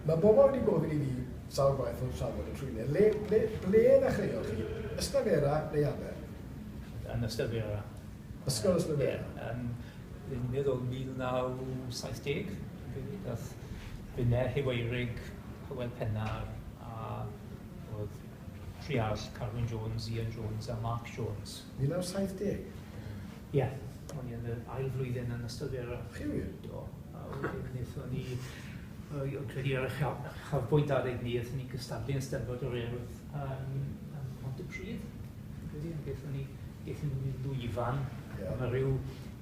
Mae bobl wedi gofyn i fi sawl gwaith wrth trafod y Trwynau, le, ble, ble ddechreuoch chi? Ystalyfera neu Aber? Yn Ystalyfera. Ysgol Ystalyfera? Ie. Fi'n meddwl 1970, dwi'n credu, dath finne, Huw Eurig, Hywel Pennar, a oedd tri arall, Carwyn Jones, Ian Jones a Mark Jones. 1970? Ie, yeah, o'n i yn y ail flwyddyn yn Ystalyfera. Chi wir? Do. A wedyn wnaethon ni, o'n credu ar y chafbwynt adeg ni, wnaethon ni gystadlu yn Steddfod yr Urdd ym Mhontypridd, fi'n credu, ac aethon ni lwyfan, yeah. Mae rhyw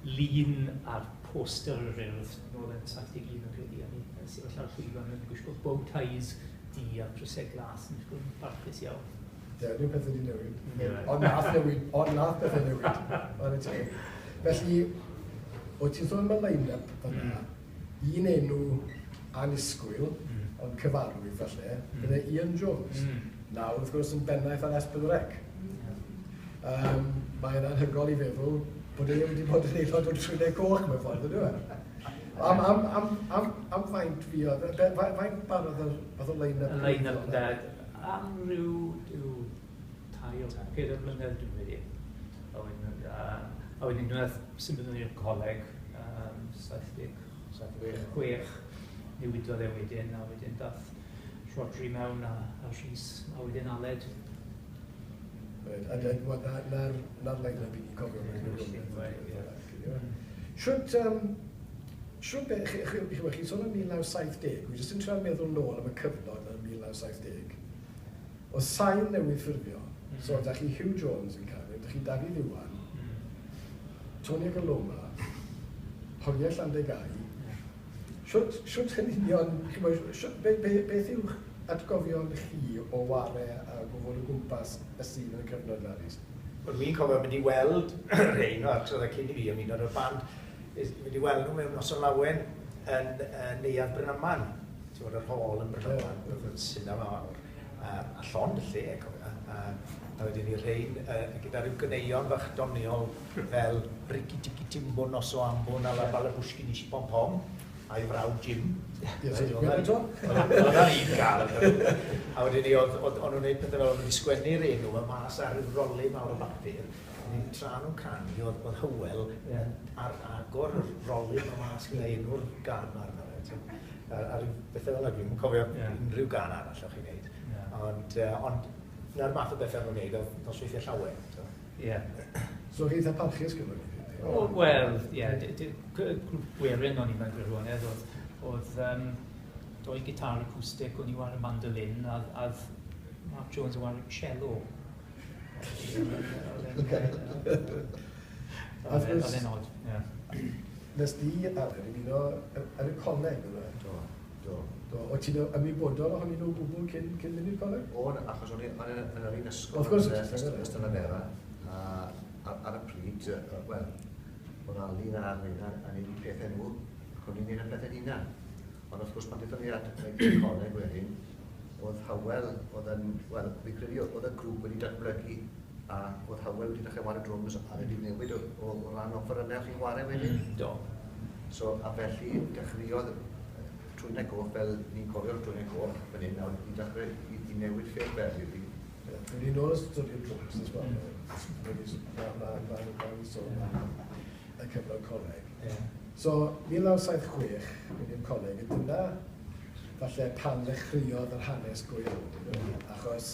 lun ar poster yr Urdd nôl yn 71, yn credu, a ni yn sefyll ar llwyfan yn gwisgo bow ties du a crysau glas, yn gwisgo'n barchus iawn. Ie, yeah, dwi'n pethau di newid. Yeah. Ond nath newid, ond nath pethau newid. Ond teg. Felly, o ti'n sôn am y line-up fyna, un enw annisgwyl, ond cyfarwydd falle, bydde Ian Jones. Nawr, wrth gwrs, yn bennaeth ar S4C. Mae'n anhygoel i feddwl bod e wedi bod yn aelod o'r Trwynau Coch mewn ffordd, ydw e? Am faint fi oedd, faint barodd y fath o line-up? Y line-up, de, am ryw 3 o 4 blynedd dwi'n credu. A wedyn dwi'n symud i'r coleg, 76, newidodd e wedyn, a wedyn dath Rhodri mewn a Rhys, a wedyn Aled. Right, a na'r line-up i ni'n cofio. Shwt, shwt be, chi'n sôn am 1970, wi jyst yn trio meddwl nôl am y cyfnod yn 1970. Oedd Sain newydd ffurfio, so da chi Huw Jones yn canu, da chi Dafydd Iwan, Tony ac Aloma, Hogiau Llandegai. Shwt yn union, chi'mod, shwt, beth yw'ch atgofion chi o ware a o fod o gwmpas y sîn yn y cyfnod 'na, Rhys? Wel, fi'n cofio mynd i weld rhein o, achos oedd e cyn i fi ymuno o'r band, mynd i weld nhw mewn noson lawen yn Neuadd Brynaman, ti'n gwybod, yr hall yn Brynaman, oedd yn cinema mawr, a llond y lle, cofio. A wedyn ni rhein gyda rhyw ganeuon fach doniol fel Riki Tiki Timbo Noso Ambo Nala Balabushki Nishi Pom Pom, a'i frawd Jim. Ie, so dwi'n eto? Oedd o'n un gael. A wedyn ni, oedd nhw'n gwneud pethau fel, o'n nhw'n sgwennu'r enw yma mas ar ryw rolyn mawr o bapur. Wedyn tra nhw'n canu, oedd Hywel ar agor y rolyn yma mas gyda enw'r gân arno fe. A ryw bethau fel yna, dwi'n cofio unrhyw gân arall o'ch chi'n neud. Ond na'r math o bethau nhw'n neud oedd nosweithiau llawen. Ie. So chi eitha parchus gyda ni? O, wel, ie, grŵp gwerin o'n i mewn gwirionedd, oedd doi gitar acoustic, o'n i war y mandolin, a Mark Jones yn war y cello. Oedd e'n odd, ie. Nes di, Aled, ymuno yn y coleg, oedd e? Do, do. Do. O ti'n ymwybodol ohonyn nhw o gwbl cyn mynd i'r coleg? O'n, achos o'n i yn yr un ysgol Of course, yn Ystalyfera, a ar y pryd, wel, o'n Alun a Rheina yn neud pethau nhw, ac o'n i'n neud y pethau hunan. Ond wrth gwrs, pan ddaethon ni at y coleg wedyn, oedd Hywel, oedd yn, wel, fi credu oedd y grŵp wedi datblygu, a oedd Hywel wedi dechrau chwarae drums, a wedi newid o ran offerynnau chi'n chwarae wedyn. Do. So, a felly, dechreuodd Trwynau Coch, fel ni'n cofio'r Trwynau Coch, fan hyn, a wedi dechrau i newid ffurf fel, really. Dwi'n ni'n ôl y stori'r drums as well. Mae'n sôn am y cyfnod coleg. So, 1976, mynd i'r coleg, a dyna falle pan ddechreuodd yr hanes go iawn, achos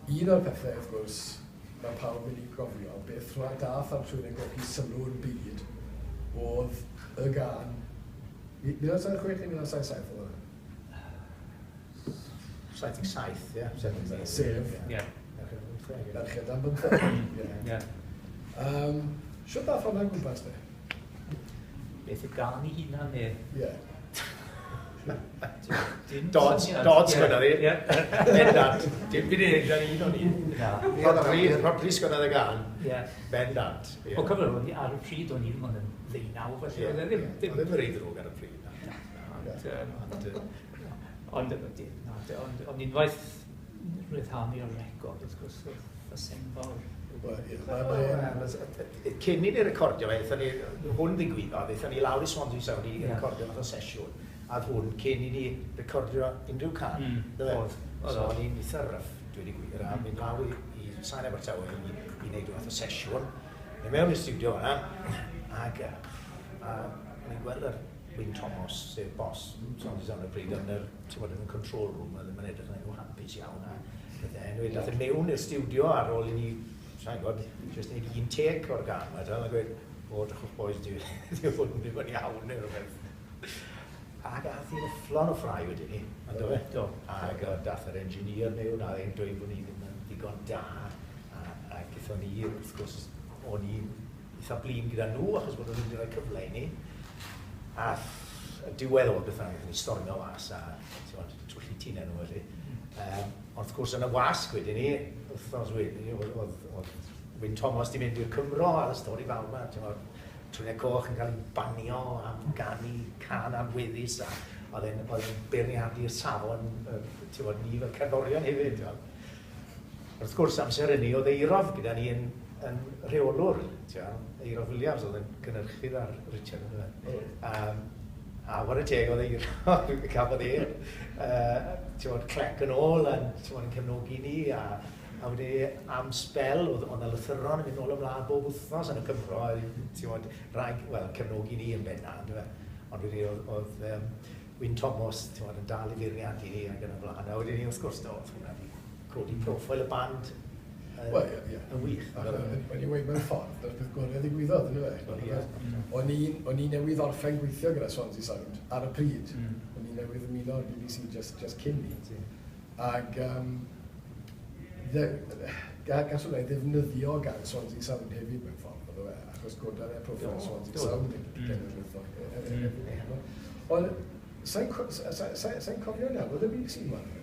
un o'r pethau, wrth gwrs, mae pawb yn ei gofio, beth dath ar Trwynau Coch i sylw'r byd, oedd y gân 1976 neu 1977 oedd hwnna? 77, ie. 77. Sef? Ie. Merched am Bymtheg. Ie. Shwt dath hwnna'n gwmpas de? Beth y gân i hunan neu? Ie. Dim Dod, syniad. dod sgwennodd hi. Ie. Bendant. Dim byd i wneud â un o'n i. Na. Rhodri sgwennodd y gân. Ie. Bendant. Ie. O cyfle, o'n i ar y pryd o'n i ddim ond yn 19, felly oedd e ddim... Oedd ddim yn rhy ddrwg ar y pryd. Na. Ond, ond, ond unwaith rhyddhanu'r record, wrth gwrs, oedd ffys enfawr. Wel, ie, mae Cyn i ni recordio fe, aethon ni, hwn ddigwyddodd, aethon ni lawr i Swansea Sound i recordio fath o sesiwn. A oedd hwn cyn i ni recordio unrhyw can. Oedd. So o'n i'n eitha rough, dweud i gwir, a mynd lawr i Sain Abertawe i wneud rhywbeth o sesiwn. Mynd mewn i'r studio yna, ac o'n i'n gweld yr Wyn Thomas, sef boss Swansea Sound ar y pryd, yn yr, ti'n bod, yn y control room, a ddim yn edrych yn hapus iawn. A pethau. Anyway, dath e mewn i'r studio ar ôl i ni, sa'n gwybod, jyst wneud un take o'r gan, a gweud, "O, drychwch boys, di hwn ddim yn iawn," neu rhywbeth. Ac ath hi'n ufflon o ffrae wedyn ni, ond do fe? Do. Ac dath yr engineer mewn a yn dweud bod ni ddim yn ddigon da. A gaethon ni, wrth gwrs, o'n i'n eitha blin gyda nhw, achos bod nhw ddim wedi rhoi cyfle i ni. A y diwedd o beth bynnag, ni stormio mas a ti'n twyllu tinau nhw felly. Ond wrth gwrs yn y wasg wedyn ni, wythnos wedyn ni, oedd Wyn Thomas di mynd i'r Cymro ar y stori fawr yma, ti'n gwbod, Trwynau Coch yn cael ei banio am ganu can anweddus a oedd e'n beirniadu'r safon, ti'n gwbod, ni fel cerddorion hefyd. Ti'n gwbod. Wrth gwrs, amser hynny, oedd Eirof gyda ni yn rheolwr, ti'n gwbod, Eirof Williams oedd yn cynhyrchydd ar Richard. Yndyfe? A whare teg oedd Eirof, cafodd e, ti'n gwbod, clec yn ôl, yn, ti'n gwbod, yn cefnogi ni, a wedi am sbel, oedd yna lythyron yn mynd nôl ymlaen bob wythnos yn y Cymro, ti'n gwbod, rai, wel, cefnogi ni yn benna, yndyfe? Ond wedi oedd Wyn Thomas, ti'n gwbod, yn dal i feirniadu ni ac yn y blaen. A wedyn ni, wrth gwrs, do, oedd hwnna wedi codi proffil y band Wel, ie, ie. yn wych. O'n i'n weud mewn ffordd, dyna'r peth gorau ddigwyddodd, yn Wel, ie. O'n i newydd orffen gweithio gyda Swansea Sound ar y pryd. O'n i newydd ymuno o'r BBC just cyn ni. Ac gallwn i ddefnyddio gan Swansea Sound hefyd mewn ffordd, oedd e, achos gododd e proffil Swansea Sound yn genedlaethol. Ond sa'n cofio'n iawn, oedd y BBC yma? Wel,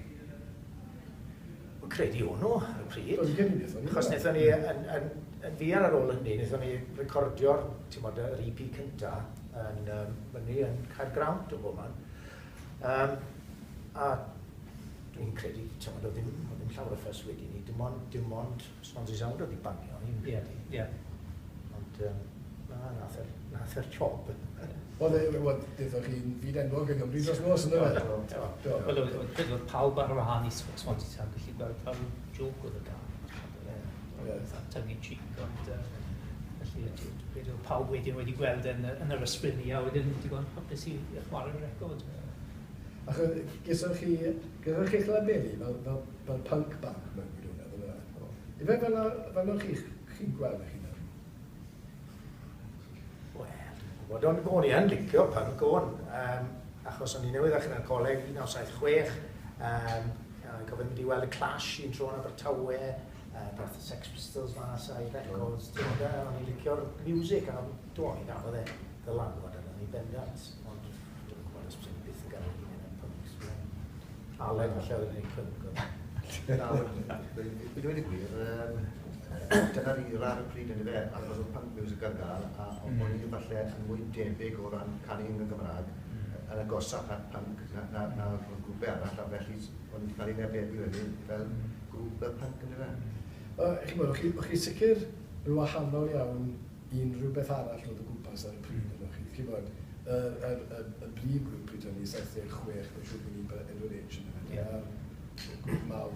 credu o'n nhw ar y pryd. Oedd gen i wnaethon ni. Achos wnaethon ni, yn fuan ar ôl hynny, wnaethon ni recordio'r, ti'n bod, yr EP cynta yn, fyny yn Caergrawnt o bob man. A dwi'n credu, ti'n bod, oedd ddim llawer o ffys wedi ni, dim ond Swansea Sound oedd i banio, ni'n credu. Ond, na, nath yr job. Wel, wel, ddaethoch chi'n fyd enwog yng Nghymru dros nos, ynddo fe? Do, do. Do. Wel, oedd pawb ar wahân i Swansea Sound gallu gweld fel joke oedd y gan. Tongue in cheek, ond felly felly oedd pawb wedyn wedi gweld yn yr ysbryd ni a wedyn digon hapus i chwarae'r record. Achos gesoch chi'ch labelu fel punk band mewn gwirionedd, ynddo fe? Ife fel o'ch chi'n gweld eich hunan? Wel, dwi'n gwybod, ond o'n i yn licio punk o'n, achos o'n i newydd ddechrau yn y coleg, 1976, a cofio mynd i weld y Clash un tro yn Abertawe, dath y Sex Pistols mas a'i records, ti'n gwbod, o'n i'n licio'r music, a do, mi gafodd e ddylanwad arno ni bendant, ond dwi'n gwybod os bysen ni byth yn gael un yn punks. Aled falle oedd yn ei punk. Na, fi dweud y gwir, dyna'r era ar y pryd yn fe, achos oedd punk music ar gael, a o'n i falle yn mwy debyg o ran canu yn y Gymraeg, yn agosach at punk na grwpau arall, a felly o'n i wedi cael ei labelu wedyn fel grŵp fel punk yn fe. Chi'n gwybod, o'ch chi sicr yn wahanol iawn i unrhyw beth arall oedd o gwmpas ar y pryd yno chi. Chi'n gwybod, y brif grŵp pryd hynny, 76, mae'n siŵr bod ni'n Edward H yn y grŵp mawr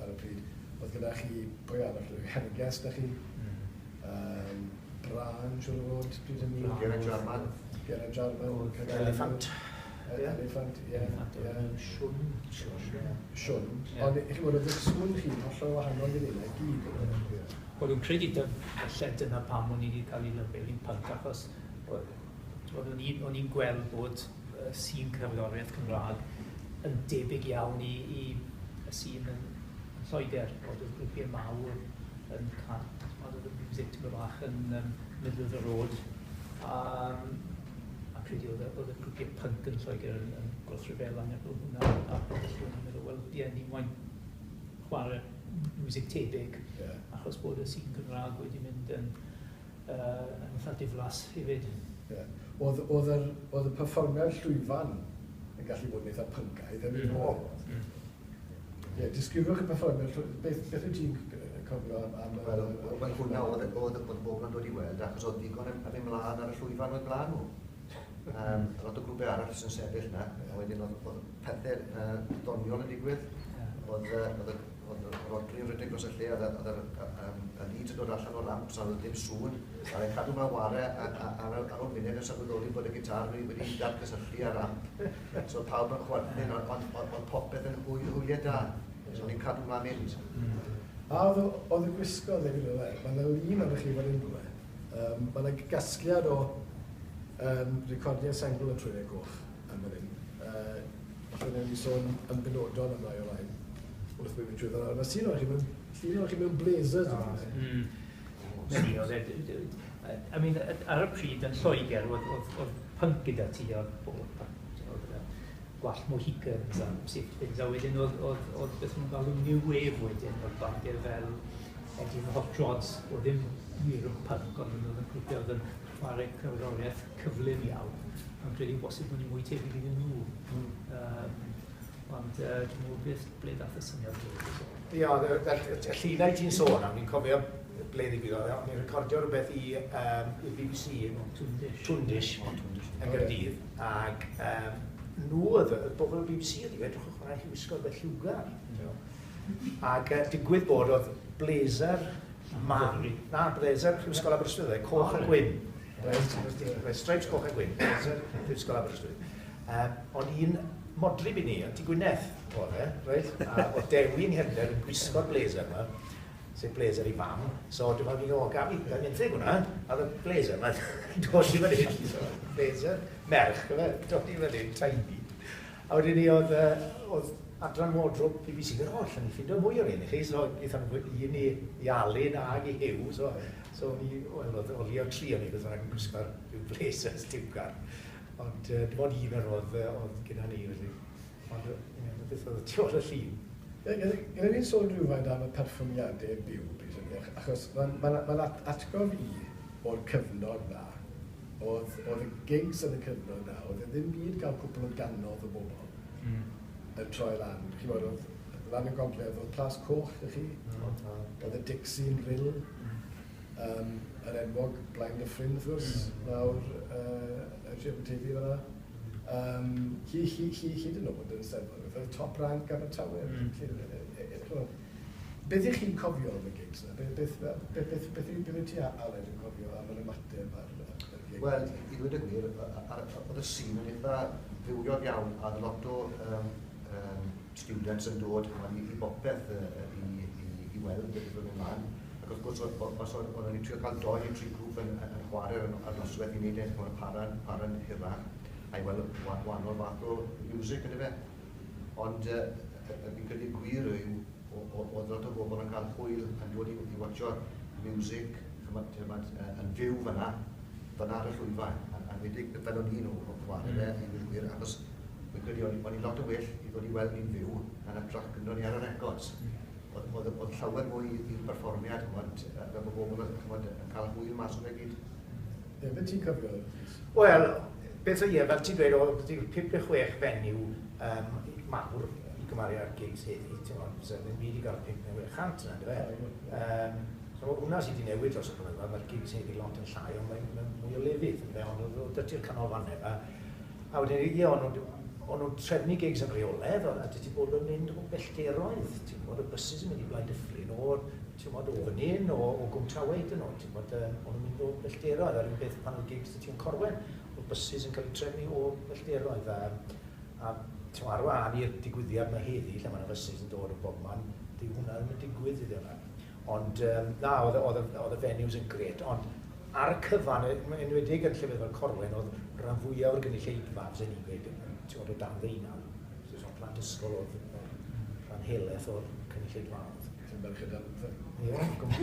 ar y pryd. Oedd gyda chi, pwy arall, Hergest da chi, Brân, siŵr o fod, pryd hynny. Geraint Jarman. Geraint Jarman. Eliffant. Eliffant, ie. Swn. Swn. Ond chi'n gwybod, oedd eich sŵn chi'n hollol wahanol i'r un i gyd. Wel, dwi'n credu falle dyna pam o'n i wedi cael ei labelu'n punk, achos o'n i'n gweld bod sîn cerddoriaeth Cymraeg yn debyg iawn i y sîn yn Lloegr, bod y grwpiau mawr yn cael, oedd y music tipyn bach yn middle of the road. A credu oedd y grwpiau punk yn Lloegr yn gwrthryfela yn erbyn hwnna. A felly o'n i'n meddwl, wel, ie, ni moyn chwarae music tebyg, achos bod y sîn Cymraeg wedi mynd yn eitha diflas hefyd. Yeah. Oedd y perfformiad llwyfan yn gallu bod yn eitha pyncaidd hefyd. Ie, disgrifiwch y perfformiad, beth wyt ti'n cofio am Wel, hwnna oedd bobl yn dod i weld, achos oedd digon yn mynd mlaen ar y llwyfan oedd mlaen nhw. Lot o grwpau arall sy'n sefyll na, a wedyn oedd pethau doniol yn digwydd. Oedd Rodri yn rhedeg dros y lle, oedd y leads yn dod allan o'r amps, a oedd dim sŵn. A oedd cadw mewn ware, a ar ôl munud yn sylweddoli bod y gitar wedi dadgysylltu ar amp. So pawb yn chwerthin, ond popeth yn hwyliau da. So o'n i'n cadw mlaen mynd. A oedd y gwisgo hefyd oedd e. Mae yna lun arnoch chi fan hyn rhywle. Mae yna gasgliad o recordiau sengl y Trwynau Goch yn fan hyn. Falle newn ni sôn yn benodol am rai o'r rhain wrth mynd trwy ddod. Mae llun o'r chi mewn, llun o'r chi mewn blazers. Ni, oedd e, I mean, ar y pryd yn Lloegr, oedd punk gyda ti, oedd gwallt Mohicans a safety pins, a wedyn oedd beth nhw'n galw New Wave wedyn, oedd bandiau fel Eddie and the Hot Rods, oedd ddim wir yn punk, ond oedd yn grwpiau oedd yn chwarae cerddoriaeth cyflym iawn. Ond credu bosib bod ni'n mwy tebyg iddyn nhw. Ond dwi'n meddwl beth ble dath y syniad o. Ie, y llunau ti'n sôn am, ni'n cofio ble ddigwyddodd, o'n i'n recordio rhywbeth i'r BBC, Twndish, yn Gaerdydd, ac nhw oedd, y bobl o'r BBC oedd i edrych o'ch chwarae chi wisgo rhywbeth lliwgar. Ac digwydd bod oedd blazer man, na, blazer Prifysgol Aberystwyth, coch a gwyn. Right, stripes coch a gwyn, blazer Prifysgol Aberystwyth. Ond un modryb i ni, Anti Gwyneth oedd e, reit? A oedd Dewi'n nghefnder yn gwisgo'r blazer yma, sef blazer i fam. So dwi'n meddwl, o, gaf i benthyg hwnna, a oedd y blazer yma dod i fan hyn, so, blazer merch, ife, dod i fan hyn, tiny. A wedyn ni oedd adran wardrobe BBC, gyda, o, allan ni ffindo mwy o'r un i chi, so aethon nhw un i Alun ag i Huw, so ni, wel, oedd o leia tri o'n i, beth bynnag yn gwisgo'r rhyw blazers lliwgar. Ond dim ond un ar oedd gyda ni, felly. Ond ie, beth oedd y tu ôl y llun. Gyda ni'n sôn rhywfaint am y perfformiadau byw, plîs, achos mae'n ma atgof i o'r cyfnod na, oedd y gigs yn y cyfnod na, oedd e ddim byd gael cwpl o gannoedd o bobl yn troi lan. Chi'n bod, oedd lan y gogledd, oedd Plas Coch i chi, oedd y Dixie'n Rhyl, yr enwog Blaen Dyffryn, wrth gwrs, lawr y Aberteifi fan'na. Hyd yn oed yn Eisteddfod, oedd Top Rank Abertawe. Beth ych chi'n cofio am y gigs na? Beth wyt ti, Aled, yn cofio am yr ymateb ar y gig? Wel, i ddweud y gwir, oedd y sîn yn eitha fywiog iawn, a oedd lot o students yn dod i bopeth i weld beth oedd yn mynd mlaen. Ac wrth gwrs, os oedden ni'n trio cael 2 neu 3 grŵp yn chwarae ar noswaith i wneud e'n para'n hirach, a i weld wahanol fath o music yn efe. Ond fi'n credu gwir yw, oedd lot o bobl yn cael hwyl yn dod i watcho music yn fyw fyna ar y llwyfan, a enwedig fel o'n i'n chwarae fe, i ddweud gwir, achos fi'n credu o'n i'n lot o well i ddod i weld ni'n fyw yn hytrach gyda ni ar y records. Oedd llawer mwy i'r perfformiad, ch'mod, fel bod bobl ch'mod, yn cael hwyl mas o'r fe gyd. Ie, beth ti'n cofio? Wel, beth oedd ie, fel ti'n dweud, oedd 5 neu 6 fenyw mawr i gymaru ar gigs heddi, ti'n gwbod, so ddim byd i gael 5 neu 600 yna, yndyfe? So hwnna sydd wedi newid dros y blynyddoedd, mae'r gigs heddi lot yn llai, ond mae'n mwy o lefydd, yndyfe, ond oedd 'da ti'r canolfannau yma. A wedyn, ie, o'n nhw'n trefnu gigs yn rheolaidd, a ti bod yn mynd o bellteroedd, ti'n gwybod, y buses yn mynd i Blaen Dyffryn, o, ti'n gwybod, o fan hyn, o Gwm Tawe hyd yn oed, ti'n gwybod, o'n nhw'n mynd o bellteroedd, a'r un beth pan oedd gigs 'da ti yn Corwen, oedd buses yn cael eu trefnu o bellteroedd, a ti'n gwybod, ar wahân i'r digwyddiad yma heddi, lle mae yna buses yn dod o bob man, dyw hwnna ddim yn digwydd iddo yna. Ond na, oedd y venues yn grêt, ond ar y cyfan, enwedig yn llefydd fel Corwen, oedd rhan fwyaf o'r gynulleidfa, fysen ni'n gweud, ti'n gwybod, o dan 19. So, plant ysgol oedd rhan helaeth o'r cynulleidfaoedd. Ti'n merched am bethau? Ie, gwmws.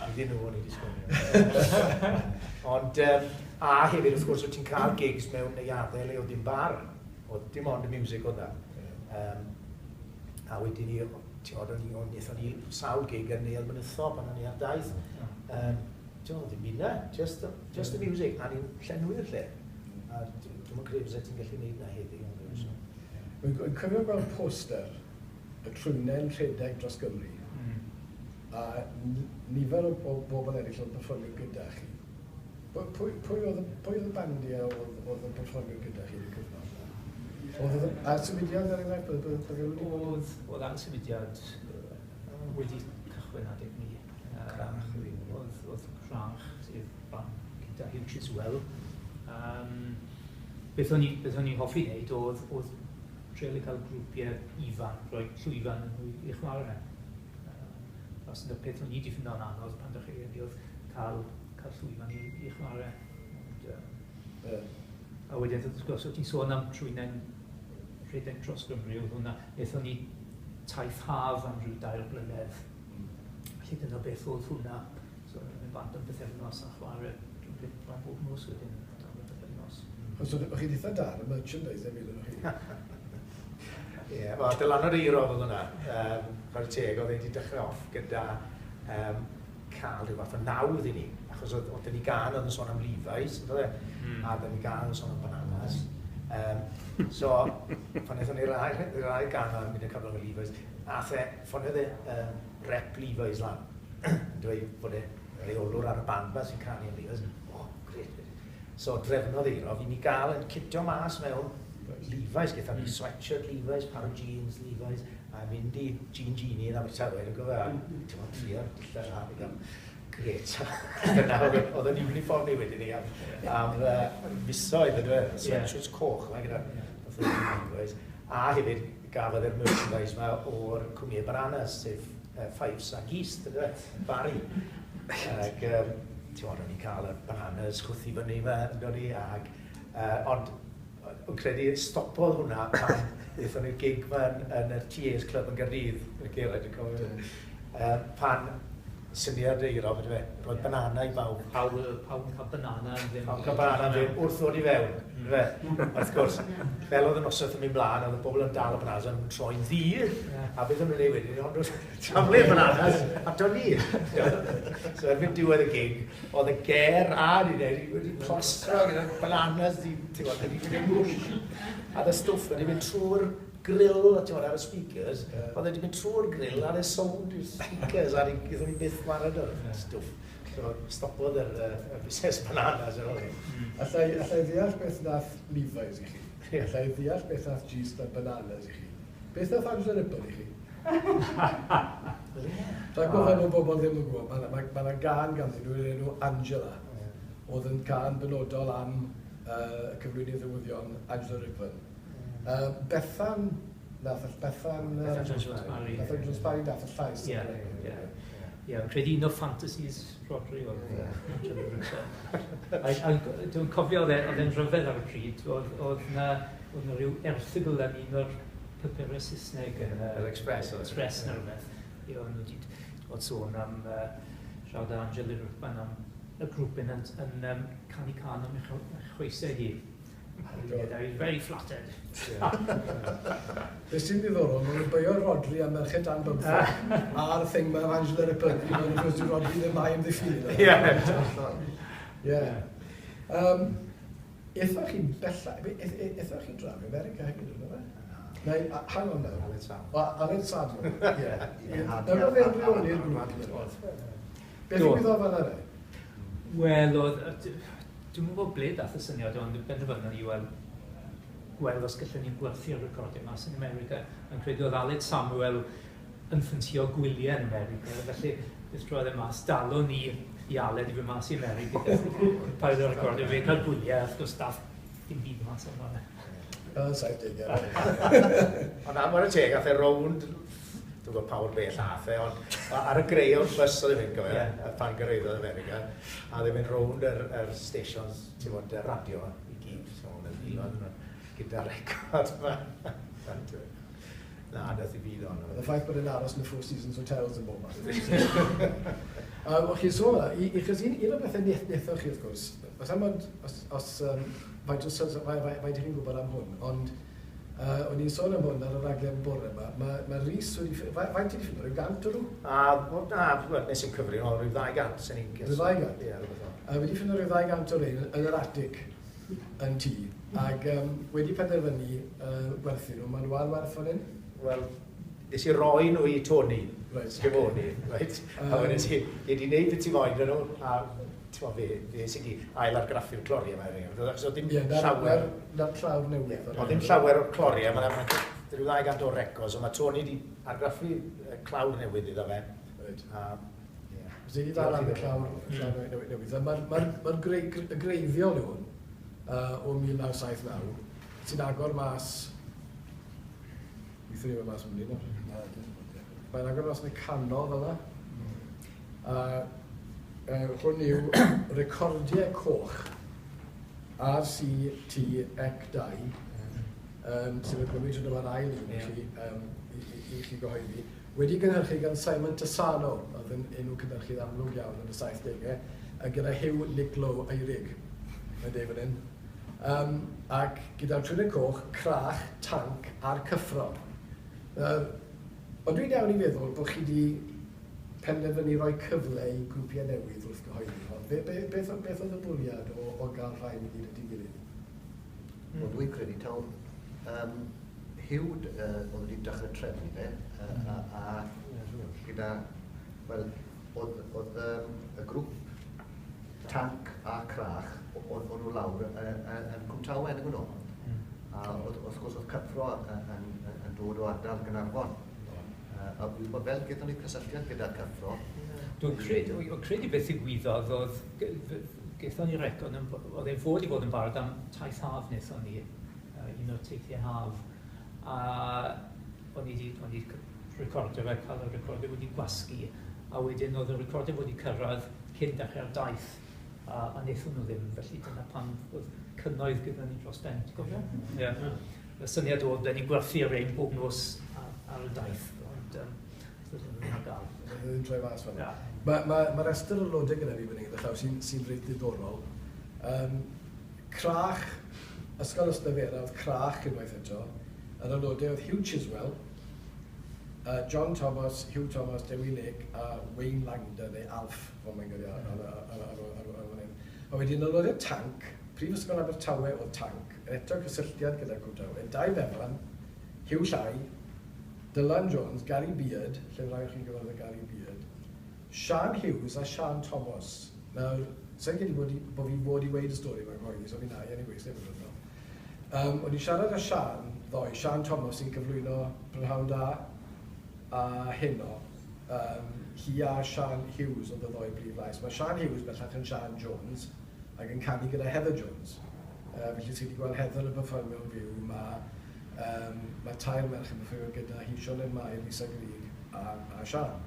Iddyn nhw o'n i wedi sgwennu. Ond, a hefyd, wrth gwrs, oedd ti'n cael gigs mewn neuaddau le oedd dim bar. Oedd dim ond y music oedd na. A wedyn ni, ti'n gwybod, wnaethon ni sawl gig yn Neuadd Mynytho pan o'n i ar daith. Ti'n gwybod, ddim byd na, just the music, a ni'n llenwi'r lle. A dwi'm yn credu byse ti'n gallu gwneud na heddi. Wy'n cofio gweld poster y Trwynau'n rhedeg dros Gymru, a nifer o bobl eraill yn perfformio gyda chi. Pwy oedd y bandiau oedd yn perfformio gyda chi yn y cyfnod? Oedd y symudiad er enghraifft? Oedd ar symudiad wedi cychwyn adeg ni. Crach. Oedd Crach, sef band gyda Huw Chiswell. Beth o'n i'n hoffi wneud oedd treial i cael grwpiau ifanc, rhoi llwyfan nhw i chwarae. Os yna peth o'n i wedi ffindo'n anodd pan dechreuon ni oedd cael llwyfan i chwarae. A wedyn, wrth gwrs, oedd ti'n sôn am trwynau'n rhedeg dros Gymru, oedd hwnna, wnaethon ni taith haf am rhyw 2 blynedd. Felly dyna beth oedd hwnna. So, o'n i'n mynd bant am pythefnos a chwarae bron bob nos wedyn, am y pythefnos. Os o'ch chi'n eitha da ar y merchandise hefyd, o'ch chi? Ie, wel, dylanwad Eiro oedd hwnna. Chwarae teg, oedd e wedi dechrau off gyda cael rhyw fath o nawdd i ni. Achos oedd dyn ni gan oedd yn sôn am Levi's, yn dod e? A dyn ni gan oedd yn sôn am bananas. So, pan wnaethon ni'r ail gan o'n mynd yn cyflog o Levi's, ath e, ffoniodd e rep Levi's lan. Yn dweud bod e reolwr ar y band ma sy'n canu am Levi's. O, grêt, grêt. So, drefnodd Eiro, i ni gael yn cito mas mewn Levi's, gaethon ni sweatshirt Levi's, par o jeans Levi's, a mynd i Jean Genie yn Abertawe, dwi'n gofio, a ti'n gwbod, trio dillad a fi gael. Grêt. Dyna oedd yn uniform ni wedyn ni am misoedd, yndyfe? Sweatshirts coch yma gyda Levi's. A hefyd gafodd e'r merchandise yma o'r cwmnïau bananas, sef Fives a Geest, yndyfe? Barry. Ac, ti'n gwbod, o'n i'n cael y bananas chwthu fyny yma, ynddo ni, ag, ond o'n credu stopodd hwnna pan ddaethon ni'r gig yma yn y TA's Club yn Gaerdydd, yn y Geraint, dwi'n cofio. Pan syniad Eiro, beth yw e, roedd banana i bawb. Pawb yn cael banana yn ddim. Pawb yn cael banana yn ddim, wrth ddod i fewn, yndyfe? Wrth gwrs, fel oedd y noswaith yn mynd mlaen, oedd y bobl yn dal y bananas yn troi'n ddu, a beth o'n nhw'n ei wedyn, ond nhw'n taflu'r bananas ato ni. So erbyn diwedd y gig, oedd y ger a ni wedi plastro gyda bananas, ti'n gwybod, wedi mynd yn mwsh. A y stwff wedi mynd trwy'r grill, ti'n gwybod, ar y speakers, oedd wedi mynd trwy'r grill ar y sound i'r speakers, a gaethon ni byth wared o'r stwff. So, stopodd yr busnes bananas ar ôl hyn. Allai ddeall beth nath Levi's i chi. Allai ddeall beth nath Gist a bananas i chi. Beth nath Angela Rippon i chi? Rhaid gofyn o bobl ddim yn gwybod, mae yna gân ganddyn nhw, enw Angela, oedd yn gân benodol am cyflwynydd newyddion Angela Rippon. Bethan, nath Bethan... Bethan Jones Parry. Bethan Jones Parry nath y llais. Ie, ie. Ie, yn credu un o fantasies Rhodri oedd Angela Rippon. A dwi'n cofio oedd e'n rhyfedd ar y pryd, oedd na rhyw erthygl yn un o'r papurau Saesneg. Yr Express. Express neu rhywbeth. Ie, o'n nhw wedi bod sôn am siarad â Angela Rippon am y grŵp yn canu cân am ei chroesau hi. I was very flattered. Beth sy'n ddiddorol, maen nhw'n beio Rhodri a Merched Dan Bymtheg a'r thing mae Angela Rippon, maen nhw'n dweud Rhodri ddim mai amddiffyn. Ie. Ie. Aethoch chi'n bella, aethoch chi'n draw i America hefyd, yna fe? Neu, hang on now. Aled Samuel. Aled Samuel, ie. Dyna fe'n rheoli'r grŵp. Beth ddigwyddodd fan yna? Wel, oedd... Dwi'n gwybod ble dath y syniad, ond benderfynon ni gweld os gallwn ni'n gwerthu'r recordiau mas yn America. Yn credu oedd Aled Samuel yn ffansio gwyliau yn America, felly beth drodd e mas, dalon ni i Aled i fynd mas i America. Paid o'r recordiau, fe cael gwyliau, wrth gwrs dath dim byd mas o'n fan'na. Yn 70au. Ond am ar y teg, ath e rownd, dwi'n gwybod pa mor bell ath e, ond ar y Greyhound bus oedd e'n mynd, gofio, pan gyrhaeddodd America, a oedd e'n mynd rownd yr stations, ti'n gwybod, y radio i gyd, so oedd e'n filoedd yna, gyda'r record yma. Na, nath i byd ond. Y ffaith bod e'n aros yn y Four Seasons Hotels yn bob man. O, chi sôn yna, achos un o'r bethau wnaethoch chi, wrth gwrs, os am ond, os faint chi'n gwybod am hwn, ond o'n i'n sôn am hwn ar y raglen bore yma, mae Rhys wedi... Faint ti wedi ffindo? Rhyw 100 o nhw? Na, nes i'n cyfri, ond rhyw 200 sy'n ni'n... Rhyw 200? Ie, rhywbeth fel. Wedi ffindo rhyw 200 o rein yn yr atig yn tŷ, ac wedi penderfynu gwerthu nhw. Maen nhw ar werth fan hyn? Wel, nes i roi nhw i Tony, Schiavone, right? A wedyn i, wedi wneud beth ti moyn nhw, a ti'n fe, fe sydd wedi ail-argraffu'r cloriau yma, er enghraifft. Achos oedd dim llawer... Na'r clawr newydd. Oedd dim llawer o'r cloriau, mae'n rhyw 200 o records, ond mae Tony wedi argraffu clawr newydd iddo fe. Right. A, ie. Os wedi dal am y clawr newydd. Mae'r ma, ma, ma greiddiol yw hwn o 1979, sy'n agor mas... Weithio ni mas mynd i nawr. Mae'n agor mas yn y canol fel yna. A hwn yw Recordiau Coch RCT-2, sydd yn gwneud trwy dyma'r ail un i chi, i chi gyhoeddi. Wedi gynhyrchu gan Simon Tassano, oedd yn enw cynhyrchydd amlwg iawn yn y 70au, a gyda Huw Nicklow Eirig, mae'n deud fan hyn. Ac gyda'r Trwynau Coch, Crach, Tanc a'r Cyffro. Ond dwi'n iawn i feddwl bod chi wedi penderfynu rhoi cyfle i grwpiau newydd wrth gyhoeddi hon. Beth oedd y bwriad o gael rhain i gyd at ei gilydd? Wel, dwi'n credu taw Huw oedd wedi dechrau trefnu fe, a gyda, wel, oedd y grŵp Tanc a Crach, oedd nhw lawr yn Cwmtawe, yn nhw. A wrth gwrs oedd Cyffro yn dod o ardal Gaernarfon. A fel gyda ni cysylltiad gyda Cyffro. Dwi'n credu beth ddigwyddodd oedd, gaethon ni record, oedd e'n fod i fod yn barod am taith haf wnaethon ni, un o'r teithiau haf. A o'n i wedi recordio fe, cael y recordio wedi gwasgu, a wedyn oedd y recordio wedi cyrraedd cyn dechrau'r daith, a wnaethon nhw ddim, felly dyna pan oedd cynnoedd gyda ni dros ben, ti'n gofio? Ie. Y syniad oedd, ben ni'n gwerthu ar ein bob nos ar y daith, ond doedd ddim ar gael. Ddim troi mas fan. Mae restr o lodau gyda fi fan hyn, gyda llaw, sy'n reit ddiddorol. Crach, Ysgol Ystalyfera oedd Crach unwaith eto. Yr aelodau oedd Huw Chiswell, John Thomas, Huw Thomas, Dewi Lake a Wayne Langdon, neu Alf, fel mae'n gyda ar fan hyn. A wedyn aelodau Tanc, Prifysgol Abertawe oedd Tanc, eto cysylltiad gyda Cwmtawe, Dai Bevan, Huw Llai, Dylan Jones, Gary Beard, lle rai o'ch chi'n gyfarwydd â Gary Beard, Sian Hughes a Sian Thomas. Nawr, sa'n credu bod fi fod i weud y stori yma'n cyhoeddus, so fi na i anyway, sef yn dod. O'n i'n siarad â Sian ddoe, Sian Thomas sy'n cyflwyno Prynhawn Da a heno. Hi a Sian Hughes oedd y ddoi brif lais. Mae Sian Hughes bellach yn Sian Jones ac yn canu gyda Heather Jones. Felly ti wedi gweld Heather yn perfformio'n fyw. Mae tair merch yn perfformio gyda hi, Sioned Mair, Lisa Grig a Sian.